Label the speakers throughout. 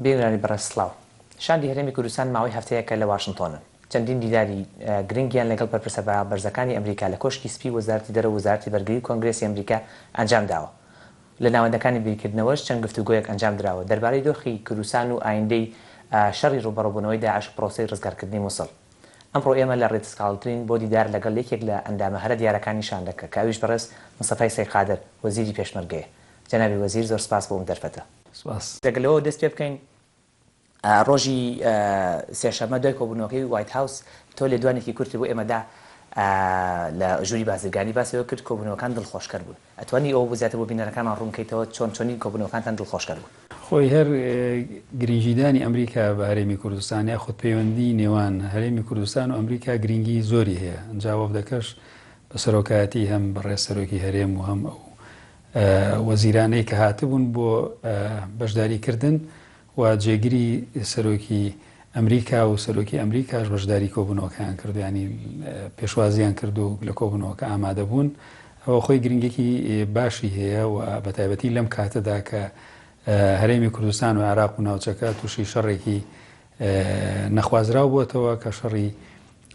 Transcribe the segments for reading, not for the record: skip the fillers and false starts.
Speaker 1: بینەرانی بەڕێز سڵاو. شاندی هەرێمی کوردستان ماوەی هەفتەیەکە لە واشنتۆنن. چەندین دیداری گرنگیان لەگەڵ بەرپرسە بەرزەکانی ئەمریکا لە کۆشکی سپی و وەزارەتی دەرەوە و وەزارەتی بەرگری و کۆنگرێسی ئەمریکا ئەنجام داوە. لە ناوەندەکانی بیرکردنەوەش چەند گفتوگۆیەک ئەنجام دراوە دەربارەی دۆخی کوردستان و ئایندەی شەڕی ڕووبەڕووبوونەوەی داعش و پرۆسەی ڕزگارکردنی موسڵ. ئەمڕۆ ئێمە لە ڕیتز کارڵتنین بۆ دیدار لەگەڵ یەکێک لە ئەندامە هەرە دیارەکانی شاندەکە کە ئەویش بەڕێز مستەفای سەید قادر وەزیری پێشمەرگەیە. جەنابی وەزیر زۆر سپاس بۆ ئەم دەرفەتە.
Speaker 2: سپاس.
Speaker 1: دەگەر لەوەوە دەست پێ بکەین، ڕۆژی سێشەممە دوای کۆبوونەوەکەی وایت هاوس تۆ لێدوانێکی کورتت بۆ ئێمە دا لە ژووری بازرگانی باسی ئەوە کرد کۆبوونەوەکان دڵخۆشکەر بوون. ئەتوانی ئەوە بۆ زیاتر بۆ بینەرەکانمان ڕوون بکەیتەوە چۆن چۆنی کۆبوونەوەکانتان دڵخۆشکەر بوون؟
Speaker 2: خۆی هەر گرنگیدانی ئەمریکا بە هەرێمی کوردستان یاخود پەیوەندی نێوان هەرێمی کوردستان و ئەمریکا گرنگی زۆری هەیە ئەنجا وەفدەکەش بە سەرۆکایەتی هەم بەڕێز سەرۆکی هەرێم و هەم ئەو وەزیرانەی کە هاتبوون بۆ بەشداری کردن و جێگری سەرۆکی ئەمریکا و سەرۆکی ئەمریکاش بەشداری کۆبوونەوەکەیان کرد ینی پێشوازیان کرد و لە کۆبوونەوەکە ئامادە بوون ئەوە خۆی گرنگێکی باشی هەیە و بە تایبەتی لەم کاتەدا کە هەرێمی کوردستان و عێراق و ناوچەکە تووشی شەڕێکی نەخوازراو بووەتەوە کە شەڕی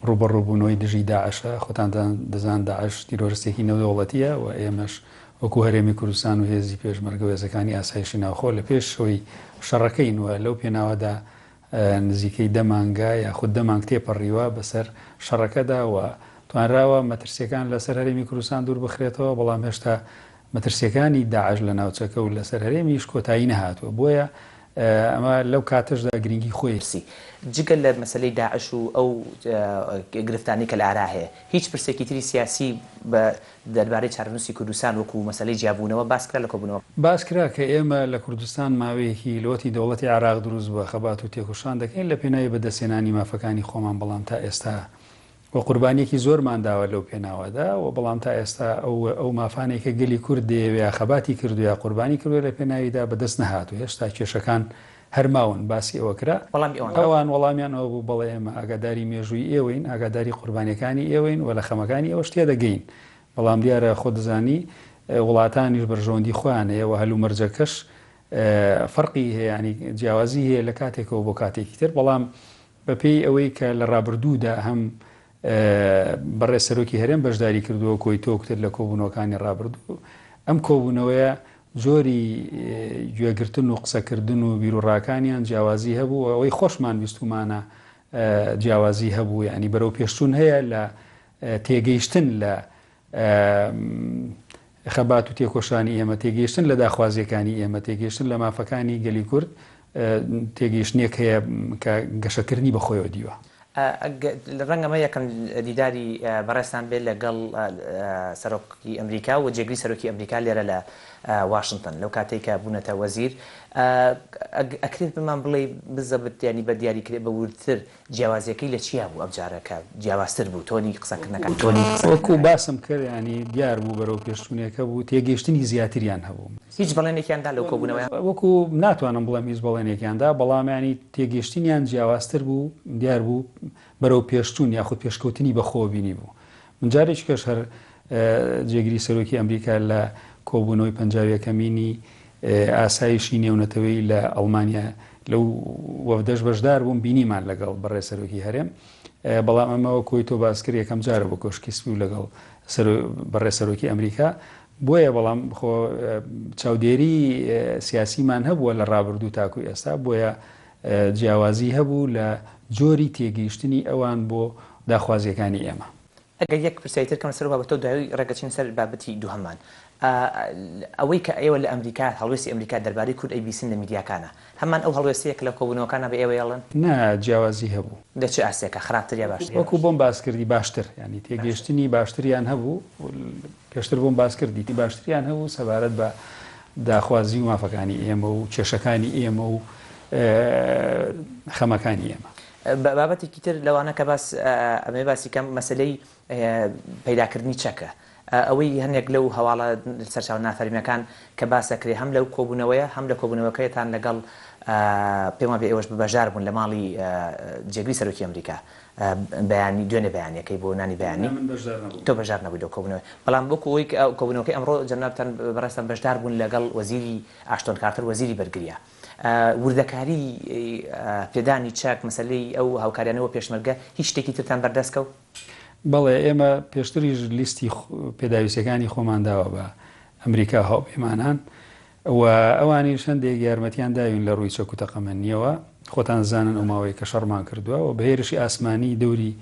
Speaker 2: ڕووبەڕووبوونەوەی دژی داعشە، خۆتان دەزان داعش تیرۆرستێکی نێودەوڵەتییە و ئێمەش وەکو هەرێمی کوردستان و هێزی پێشمەرگە و هێزەکانی ئاسایشی ناوخۆ لە پێشەوەی شەڕەکەین و لەو پێناوەدا نزیکەی دە مانگە یاخود دە مانگ تێپەڕیوە بەسەر شەڕەکەدا و توانراوە مەترسییەکان لەسەر هەرێمی کوردستان دوور بخرێتەوە، بەڵام هێشتا مەترسییەکانی داعش لە ناوچەکە و لەسەر هەرێمیش کۆتایی نەهاتووە، بۆیە ئەمە لەو کاتەشدا گرنگی خۆی.
Speaker 1: پرسی، جگە لە مەسەلەی داعش و ئەو گرفتانەی کە لە ئارا هەیە، هیچ پرسێکی تری سیاسی بە دەربارەی چارەنووسی کوردستان وەکوو مەسەلەی جیابوونەوە باس کرا لە کۆبوونەوەکە؟
Speaker 2: باس کرا کە ئێمە لە کوردستان ماوەیەکی لەوەتی دەوڵەتی عێراق دروست بووە خەبات و تێکۆشان دەکەین لە پێناوی بەدەستهێنانی مافەکانی خۆمان، بەڵام تا ئێستا و قوربانیەکی زۆرمان داوە لەو پێناوەدا و بەڵام تا ئێستا ئەو ئەو مافانەی کە گەلی کورد دەیەوێ یا خەباتی کردوە یا قوربانی کردوە لە پێناویدا بەدەست نەهاتوە هێشتا کێشەکان هەر ماون باسی ئەوە کرا
Speaker 1: وەڵامی ئەوان
Speaker 2: ئەوان وەڵامیان ئەوە بوو بەڵێ ئێمە ئاگاداری مێژووی ئێوەین ئاگاداری قوربانیەکانی ئێوەین و لە خەمەکانی ئێوەش تێدەگەین بەڵام دیارە خۆت دەزانی وڵاتانیش بەرژەوەندی خۆیان هەیە و هەلومەرجەکەش فەرقی هەیە یانی جیاوازی هەیە لە کاتێکەوە بۆ کاتێکی تر بەڵام بەپێی ئەوەی کە لە ڕابردوودا هەم بەڕێز سەرۆکی هەرێم بەشداری کردووە کۆی تۆکتر لە کۆبوونەوەکانی ڕابردوو، ئەم کۆبوونەوەیە جۆری گوێگرتن و قسەکردن و بیروڕاکانیان جیاوازی هەبوو و ئەوەی خۆشمان بیستوومانە جیاوازی هەبوو، یانی بەرەوپێشچوون هەیە لە تێگەیشتن لە خەبات و تێکۆشانی ئێمە، تێگەیشتن لە داخوازییەکانی ئێمە، تێگەیشتن لە مافەکانی گەلی کورد، تێگەیشتنێک هەیە کە گەشەکردنی بە خۆیەوە دیوە.
Speaker 1: ڕەنگە ئەمە یەکەم دیداری بەڕێزتان بێت لەگەڵ سەرۆکی ئەمریکا و جێگری سەرۆکی ئەمریکا لێرە لە واشنتن لەو کاتەی کە بوونەتە وەزیر. ئەکرێت پێمان بڵێی بزەبت یانی بە دیاریکرێ بە وردتر جیاوازیەکەی لە چیا بوو ئەمجارە کە جیاوازتر بوو تۆنی قسەکردنەکان؟
Speaker 2: وەکو باسم کرد یانی دیار بوو بەرەو پێشچوونێکە بوو تێگەیشتنی زیاتریان هەبوو.
Speaker 1: هیچ بەڵێنێکیان دا لەو کۆبوونەوەیە؟
Speaker 2: وەکو ناتوانم بڵێم هیچ بەڵێنێکیان دا بەڵام یانی تێگەیشتنیان جیاوازتر بوو دیار بوو بەرەو پێشچوون یاخود پێشکەوتنی بەخۆوە بینی بوو. من جارێکی کەش هەر جێگری سەرۆکی ئەمریکا لە کۆبوونەوەی پەنجاویەکەمینی ئاسایشی نێونەتەوەیی لە ئەڵمانیا لەو وەفدەش بەشدار بووم بینیمان لەگەڵ بەڕێز سەرۆکی هەرێم بەڵام ئەمە وەکۆی تۆ باس کرد یەکەم جارە بۆ کۆشکی سپی و لەگەڵ بەڕێز سەرۆکی ئەمریکا بۆیە بەڵام خۆ چاودێری سیاسیمان هەبووە لە ڕابردوو تاکو ئێستا بۆیە جیاوازی هەبوو لە جۆری تێگەیشتنی ئەوان بۆ داخوازیەکانی ئێمە.
Speaker 1: ئەگەر یەک پرسیاری تر بکەم لەسەر ئەو بابەتە و دوایی ڕێک ئەچینە سەر بابەتی دووهەممان. ئەوەی کە ئێوە لە ئەمریکا، هەڵوێستی ئەمریکا دەربارەی کورد ئەیبیسن لە میدیاکانا، هەمان ئەو هەڵوێستەیە کە لە کۆبوونەوەکانا بە ئێوەی ئەڵێن؟
Speaker 2: نا، جیاوازی هەبوو.
Speaker 1: لە چ ئاستێکا؟ خراپتر یا باشتر؟
Speaker 2: وەکوو بۆم باس کردی باشتر، یانی تێگەیشتنی باشتریان هەبوو، پێشتر بۆم باس کردی باشتریان هەبوو سەبارەت بە داخوازی و مافەکانی ئێمە و کێشەکانی ئێمە و خەمەکانی ئێمە.
Speaker 1: بابەتێکی تر لەوانە کە باس ئەمەوێ باسی کەم مەسەلەی پەیداکردنی چەکە. ئەوەی هەنێک لەو هەواڵە سەرچاوە نافەرمیەکان کە باس ئەکرێ هەم لەو کۆبوونەوەیە هەم لە کۆبوونەوەکەتان لەگەڵ پێم وابێ ئێوەش بەشدار بوون لە ماڵی جێگری سەرۆکی ئەمریکا بەیانی دوێنێ بەیانیەکەی بۆ نانی بەیانی
Speaker 2: نا من بەشدار نەبووم.
Speaker 1: تۆ بەشدار نەبووی لەو کۆبوونەوەی بەڵام وەکو ئەوەی کە کۆبوونەوەکەی ئەمڕۆ جەنابتان بەڕێزتان بەشدار بوون لەگەڵ وەزیری ئاشتۆن کارتەر وەزیری بەرگریە وردەکاری پێدانی چەک مەسەلەی ئەو هاوکاریانە بۆ پێشمەرگە هیچ شتێکی ترتان بەردەست کەوت؟
Speaker 2: بەڵێ ئێمە پێشتریش لیستی پێداویستیەکانی خۆمان داوە بە ئەمریکا و هاوپەیمانان و ئەوانیش هەندێک یارمەتیان داوین لە ڕووی چەک و تەقەمەنیەوە خۆتان زانن ئەو ماوەیە کە شەڕمان کردووە و بە هێرشی ئاسمانی دەوری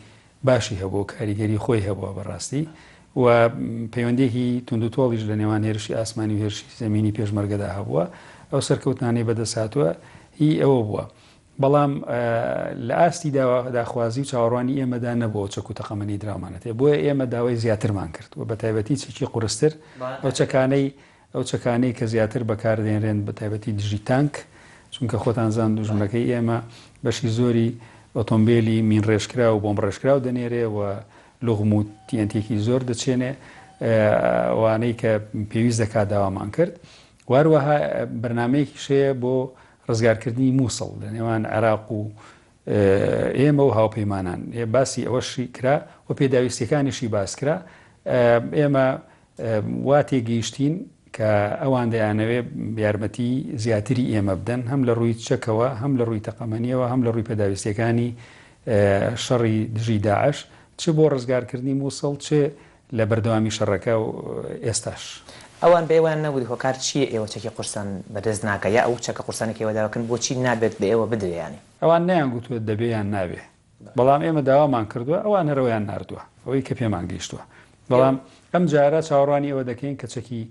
Speaker 2: باشی هەبوو و کاریگەری خۆی هەبووە بەڕاستی و پەیوەندیەکی توندوتۆڵیش لە نێوان هێرشی ئاسمانی و هێرشی زەمینی پێشمەرگەدا هەبووە ئەو سەرکەوتنانەی بەدەست هاتووە هی ئەوە بووە بەڵام لە ئاستی داخوازی و چاوەڕوانی ئێمەدا نەبوو ئەو چەک و تەقەمەنی دراومانەتێ بۆیە ئێمە داوای زیاترمان کرد و بە تایبەتی چەکی قورستر ئەو چەکانەی ئەو چەکانەی کە زیاتر بەکاردێنرێن بە تایبەتی دژی تانک چونکە خۆتان زان دوژمنەکەی ئێمە بەشی زۆری ئۆتۆمبێلی مینڕێژکراو و بۆمبڕێژکراو دەنێرێ و لوغم و تیەنتیەکی زۆر دەچێنێ ئەوانەی کە پێویست دەکات داوامان کرد و هەروەها بەرنامەیەکیش هەیە بۆ ڕزگارکردنی مووسڵ لە نێوان عێراق و ئێمە و هاوپەیمانان باسی ئەوەشی کرا و پێداویستیەکانیشی باس کرا ئێمە وا تێگەیشتین کە ئەوان دەیانەوێ یارمەتی زیاتری ئێمە بدەن هەم لە ڕووی چەکەوە هەم لە ڕووی تەقەمەنیەوە هەم لە ڕووی پێداویستیەکانی شەڕی دژی داعش چ بۆ ڕزگارکردنی مووسڵ چ لە بەردەوامی شەڕەکە و ئێستاش.
Speaker 1: ئەوان بە ئێوەیان نەگوت هۆکار چییە ئێوە چەکی قورستان بەدەست ناگا یا ئەو چەکە قورسانەی کە ئێوە داواکەن بۆچی نابێت بە ئێوە بدرێ یانی؟
Speaker 2: ئەوان نەیانگوتووە دەبێ یان نابێ بەڵام ئێمە داوامان کردووە ئەوان هەر ئەویان ناردووە ئەوەی کە پێمان گەیشتووە بەڵام ئەم جارە چاوەڕوانی ئەوە دەکەین کە چەکی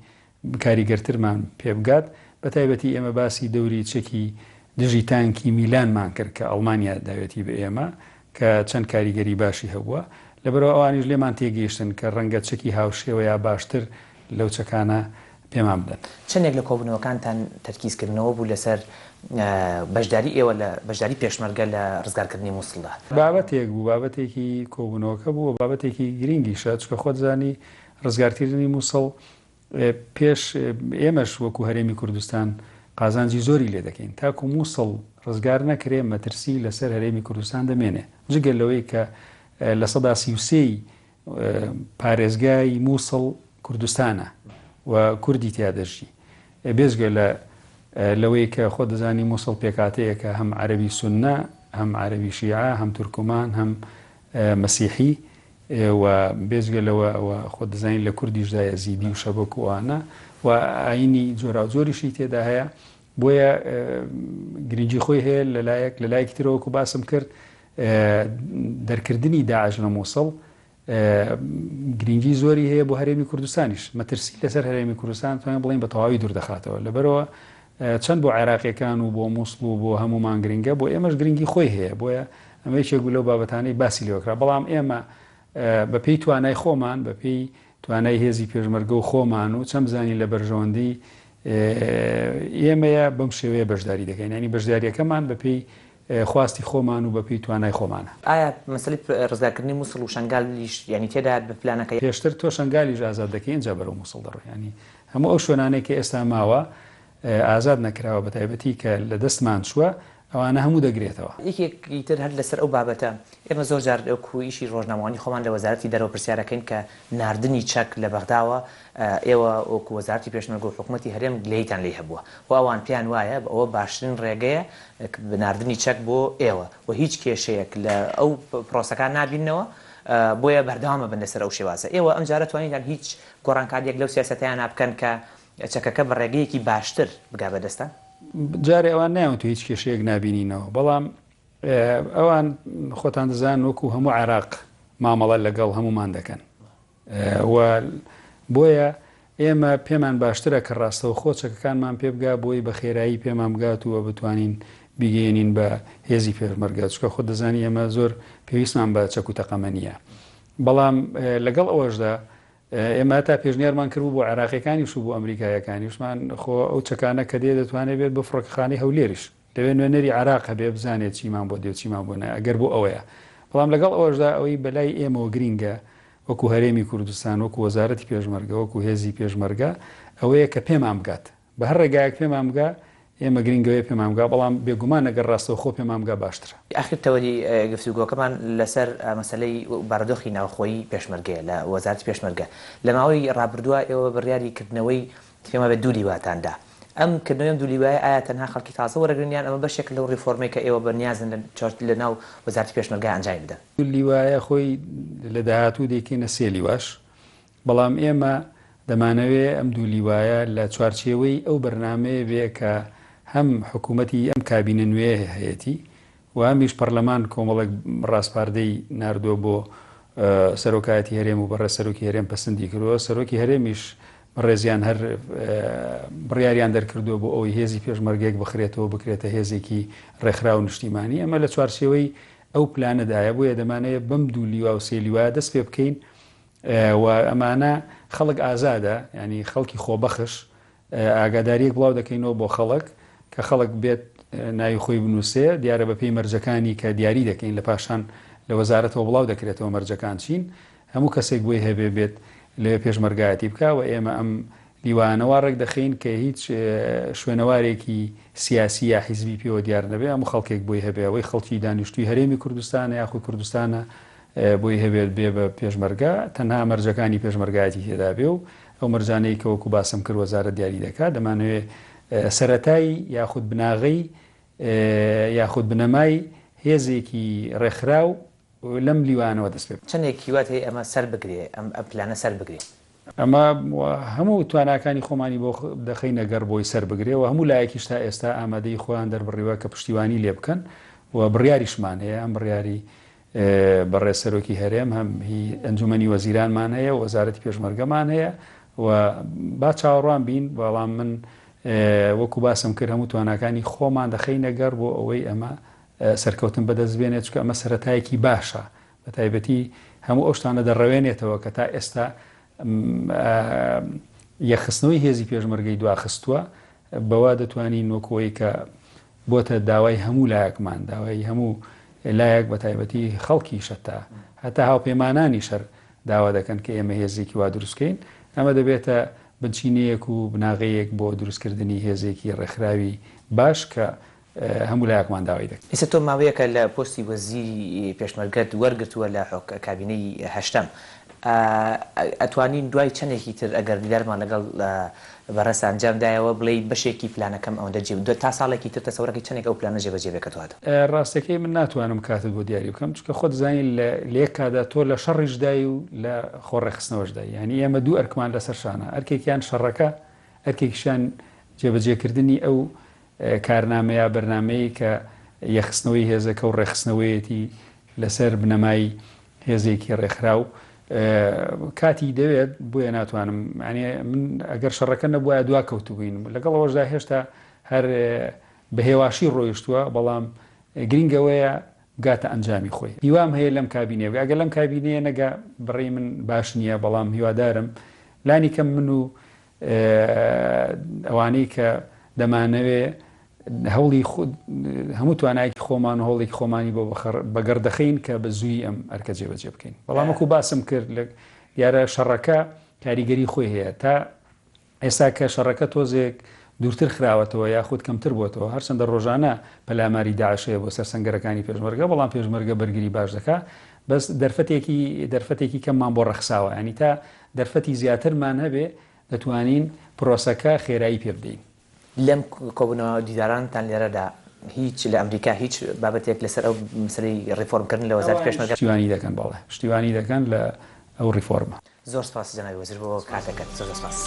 Speaker 2: کاریگەرترمان پێبگات، بەتایبەتی ئێمە باسی دەوری چەکی دژی تانکی میلانمان کرد کە ئەڵمانیا داوێتی بە ئێمە کە چەند کاریگەری باشی هەبووە، لەبەرئەوە ئەوانیش لێمان تێگەیشتن کە ڕەنگە چەکی هاوشێوە یا باشتر لەو چەکانە پێمان بدەن.
Speaker 1: چەندێک لە کۆبوونەوەکانتان تەرکیزکردنەوە بوو لەسەر بەشداری ئێوە لە بەشداری پێشمەرگە لە ڕزگارکردنی موسڵدا؟
Speaker 2: بابەتێک بوو، بابەتێکی کۆبوونەوەکە بوو و بابەتێکی گرینگیشە، چونکە خۆت زانی ڕزگارکردنی موسڵ پێش ئێمەش وەکو هەرێمی کوردستان قازانجی زۆری لێ دەکەین. تاکو موسڵ ڕزگار نەکرێ مەترسی لەسەر هەرێمی کوردستان دەمێنێ. جگە لەوەی کە 33% ی پارێزگای موسڵ کوردستانە و کوردی تیا دەژی. بێجگە لە لەوەی کە خۆت دەزانی موسڵ پێکهاتەیەکە هەم عەرەبی سوننە، هەم عەرەبی شیعە، هەم تورکمان، هەم مەسیحی و بێجگە لەوە ئەوە خۆت دەزانین لە کوردیشدا یەزیدی و شەبەک و ئەوانە و ئایینی جۆراوجۆریشی تێدا هەیە بۆیە گرنگی خۆی هەیە لەلایەک لەلایەکی ترەوە وەکو باسم کرد دەرکردنی داعش لە مووسڵ گرنگی زۆری هەیە بۆ هەرێمی کوردستانیش مەترسی لەسەر هەرێمی کوردستان توانین بڵێین بە تەواوی دوور دەخاتەوە لەبەرەوە چەند بۆ عێراقیەکان و بۆ موسڵ و بۆ هەموومان گرنگە بۆ ئێمەش گرنگی خۆی هەیە بۆیە ئەمە یەکێک بوو لەو بابەتانەی باسی لێوەکرا بەڵام ئێمە بە پێی توانای خۆمان بە پێی توانای هێزی پێشمەرگە و خۆمان و چەند بزانین لە بەرژەوەندی ئێمەیە بەم شێوەیە بەشداری دەکەین ینی بەشداریەکەمان بە پێی خواستی خۆمان و بە پێی توانای خۆمانە.
Speaker 1: ئایا مەسەلەی ڕزگارکردنی موسڵ و شەنگالیش یانی تێدایە بە پلانەکە؟
Speaker 2: پێشتر تۆ شەنگالیش ئازاد دەکەی ئینجا بەرەو موسڵ دەڕۆی یانی هەموو ئەو شوێنانەی کە ئێستا ماوە ئازاد نەکراوە بە تایبەتی کە لە دەستمان چووە ئەوانە هەموو دەگرێتەوە.
Speaker 1: یەکێکی تر هەر لەسەر ئەو بابەتە، ئێمە زۆر جار وەکو ئیشی ڕۆژنامەوانی خۆمان لە وەزارەتی دەرەوە پرسیار ئەکەین کە ناردنی چەک لە بەغداوە ئێوە وەکو وەزارەتی پێشمەرگە و حکومەتی هەرێم گلەییتان لێی هەبووە و ئەوان پێیان وایە ئەوە باشترین ڕێگەیە ناردنی چەک بۆ ئێوە و هیچ کێشەیەک لە ئەو پرۆسەکان نابیننەوە بۆیە بەردەوام ئەبن لەسەر ئەو شێوازە. ئێوە ئەمجارە توانیتان هیچ گۆڕانکارییەک لەو سیاسەتەیانە بکەن کە چەکەکە بە ڕێگەیەکی باشتر بگا بە دەستتان؟
Speaker 2: جارێ ئەوان نایانوتووە هیچ کێشەیەک نابینینەوە، بەڵام ئەوان خۆتان دەزانن وەکو هەموو عێراق مامەڵە لەگەڵ هەموومان دەکەن و بۆیە ئێمە پێمان باشترە کە ڕاستەوخۆ چەکەکانمان پێ بگا بۆی بە خێرایی پێمان بگات و بتوانین بیگەیەنین بە هێزی پێشمەرگە چونکە خۆت دەزانی ئێمە زۆر پێویستمان بە چەک و تەقەمەنییە بەڵام لەگەڵ ئەوەشدا ئێمە هەتا پێشنیارمان کردبوو بۆ عێراقیەکانیش و بۆ ئەمریکایەکانیشمان خۆ ئەو چەکانە کە دێ دەتوانێت بێت بۆ فڕۆکەخانەی هەولێریش لەوێ نوێنەری عێراق هەبێ بزانێت چیمان بۆ دێ و چیمان بۆ نایە ئەگەر بۆ ئەوەیە بەڵام لەگەڵ ئەوەشدا ئەوەی بەلای ئێمەوە گرینگە. وەکو هەرێمی کوردستان، وەکو وەزارەتی پێشمەرگە، وەکو هێزی پێشمەرگە ئەوەیە کە پێمان بگات. بە هەر ڕێگایەک پێمان بگا، ئێمە گرنگ ئەوەیە پێمان بگا، بەڵام بێگومان ئەگەر ڕاستەوخۆ پێمان بگا باشترە.
Speaker 1: ئاخر تەوەری گفتوگۆکەمان لەسەر مەسەلەی بارودۆخی ناوخۆیی پێشمەرگەیە لە وەزارەتی پێشمەرگە. لە ماوەی ڕابردووە ئێوە بڕیاری کردنەوەی پێم وابێت دوو لیواتان دا. ئەم کردنەوەی ئەم دوو لیوایە ئایا تەنها خەڵکی تازە وەرەگرن یان ئەمە بەشێکە لەو ڕیفۆرمەی کە ئێوە بە نیازن لە ناو وەزارەتی پێشمەرگە ئەنجامی بدەن؟
Speaker 2: دوو لیوایە خۆی لە داهاتوو دەیکەینە سێ لیواش، بەڵام ئێمە دەمانەوێ ئەم دوو لیوایە لە چوارچێوەی ئەو بەرنامەیە بێ کە هەم حکوومەتی ئەم کابینە نوێیە هەیەتی و هەمیش پەرلەمان کۆمەڵێک ڕاسپاردەی ناردووە بۆ سەرۆکایەتی هەرێم و بەڕێز سەرۆکی هەرێم پەسندی کردووە، سەرۆکی هەرێمیش بەڕێزیان هەر بڕیاریان دەرکردووە بۆ ئەوەی هێزی پێشمەرگەیەک بخرێتەوە بکرێتە هێزێکی ڕێکخراو و نیشتیمانی، ئەمە لە چوارچێوەی ئەو پلانەدایە، بۆیە دەمانەوێت بەم دوو لیوا و سێ لیوایە دەست پێ بکەین و ئەمانە خەڵک ئازادە یانی خەڵکی خۆبەخش ئاگاداریەک بڵاو دەکەینەوە بۆ خەڵک کە خەڵک بێت ناوی خۆی بنووسێ دیارە بەپێی مەرجەکانی کە دیاری دەکەین لە پاشان لە وەزارەتەوە بڵاو دەکرێتەوە مەرجەکان چین هەموو کەسێک بۆی هەبێ بێت لەوێ پێشمەرگایەتی بکا و ئێمە ئەم لیوانە وا ڕێک دەخەین کە هیچ شوێنەوارێکی سیاسی یا حیزبی پێوە دیار نەبێ هەموو خەڵکێک بۆی هەبێ ئەوەی خەڵکی دانیشتووی هەرێمی کوردستانە یاخود کوردستانە بۆی هەبێت بێ بە پێشمەرگە تەنها مەرجەکانی پێشمەرگایەتی تێدا بێ و ئەو مەرجانەی کە وەکو باسم کرد وەزارەت دیاری دەکات دەمانەوێ سەرەتای یاخود بناغەی یاخود بنەمای هێزێکی ڕێکخراو لەم لیوانەوە دەست پێ بکات.
Speaker 1: چەندێک هیوات هەیە ئەمە سەر بگرێ، ئەم پلانە سەر بگرێ؟
Speaker 2: ئەمە هەموو تواناکانی خۆمانی بۆ دەخەینە گەڕ بۆی سەر بگرێ و هەموو لایەکیش تا ئێستا ئامادەیی خۆیان دەربڕیوە کە پشتیوانی لێ بکەن و بڕیاریشمان هەیە، هەم بڕیاری بەڕێز سەرۆکی هەرێم، هەم هی ئەنجومەنی وەزیرانمان هەیە و وەزارەتی پێشمەرگەمان هەیە و با چاوەڕوان بین، بەڵام من وەکو باسم کرد هەموو تواناکانی خۆمان دەخەینە گەڕ بۆ ئەوەی ئەمە سەرکەوتن بەدەست بێنێت، چونکە ئەمە سەرەتایەکی باشە، بەتایبەتی هەموو ئەو شتانە دەڕەوێنێتەوە کە تا ئێستا یەکخستنەوەی هێزی پێشمەرگەی دواخستووە، بەوە دەتوانین وەکو ئەوەی کە بۆتە داوای هەموو لایەکمان، داوای هەموو لایەک بەتایبەتی خەڵکی شەتا هەتا هاوپەیمانانی شەر داوا دەکەن کە ئێمە هێزێکی وا دروستکەین، ئەمە دەبێتە بنچینەیەک و بناغەیەک بۆ دروستکردنی هێزێکی ڕێکخراوی باش کە هەموو لایەکمان داوای دەکەین.
Speaker 1: ئێستا تۆ ماوەیەکە لە پۆستی وەزیری پێشمەرگەت وەرگرتووە لە کابینەی هەشتەم، ئەتوانین دوای چەندێکی تر ئەگەر دیدارمان لەگەڵ بەڕێزتا ئەنجام دایەوە بڵێی بەشێکی پلانەکەم ئەوەندە جێ تا ساڵێکی تر تەسەورەکەی چەندێک ئەو پلانە جێبەجێ بێ کە تۆ هاتووە؟
Speaker 2: ڕاستەکەی من ناتوانم کاتت بۆ دیاری بکەم چونکە خۆت دەزانی لە یەک کاتدا تۆ لە شەڕیشدای و لە خۆ ڕێکخستنەوەشدای یانی ئێمە دوو ئەرکمان لەسەر شانە ئەرکێکیان شەڕەکە ئەرکێکیشیان جێبەجێکردنی ئەو کارنامە یا بەرنامەیەی کە یەکخستنەوەی هێزەکە و ڕێکخستنەوەیەتی لەسەر بنەمای هێزێکی ڕێکخراو کاتی دەوێت بۆیە ناتوانم یانی من ئەگەر شەڕەکە نەبوایە دوا کەوتبووین لەگەڵ ئەوەشدا هێشتا هەر بە هێواشی ڕۆیشتووە بەڵام گرنگ ئەوەیە بگاتە ئەنجامی خۆی هیوام هەیە لەم کابینەیە بگا ئەگەر لەم کابینەیە نەگا بڕی من باش نییە بەڵام هیوادارم لانی کەم من و ئەوانەی کە دەمانەوێ هەوڵی هەموو توانایەکی خۆمان و هەوڵێکی خۆمانی بۆ بەگەڕ دەخەین کە بە زووی ئەم ئەرکە جێبەجێ بکەین بەڵام وەکو باسم کرد لە دیارە شەڕەکە کاریگەری خۆی هەیە تا ئێستا کە شەڕەکە تۆزێک دوورتر خراوەتەوە یاخود کەمتر بۆتەوە هەرچەندە ڕۆژانە پەلاماری داعش هەیە بۆ سەر سەنگەرەکانی پێشمەرگە بەڵام پێشمەرگە بەرگری باش دەکا بەس دەرفەتێکی دەرفەتێکی کەممان بۆ ڕەخساوە ینی تا دەرفەتی زیاترمان هەبێ دەتوانین پرۆسەکە خێرایی پێ بدەین.
Speaker 1: لەم کۆبوونەوە دیدارانتان لێرەدا هیچ لە ئەمریکا هیچ بابەتێک لەسەر ئەو مەسەلەی ڕیفۆرم کردن لە وەزارەتی
Speaker 2: ئەوانیش
Speaker 1: پێشمەرگە؟
Speaker 2: پشتیوانی دەکەن، بەڵێ پشتیوانی دەکەن لە ئەو ڕیفۆرمە.
Speaker 1: زۆر سپاس جەنابی وەزیر بۆ کاتەکەت زۆر زۆر سپاس.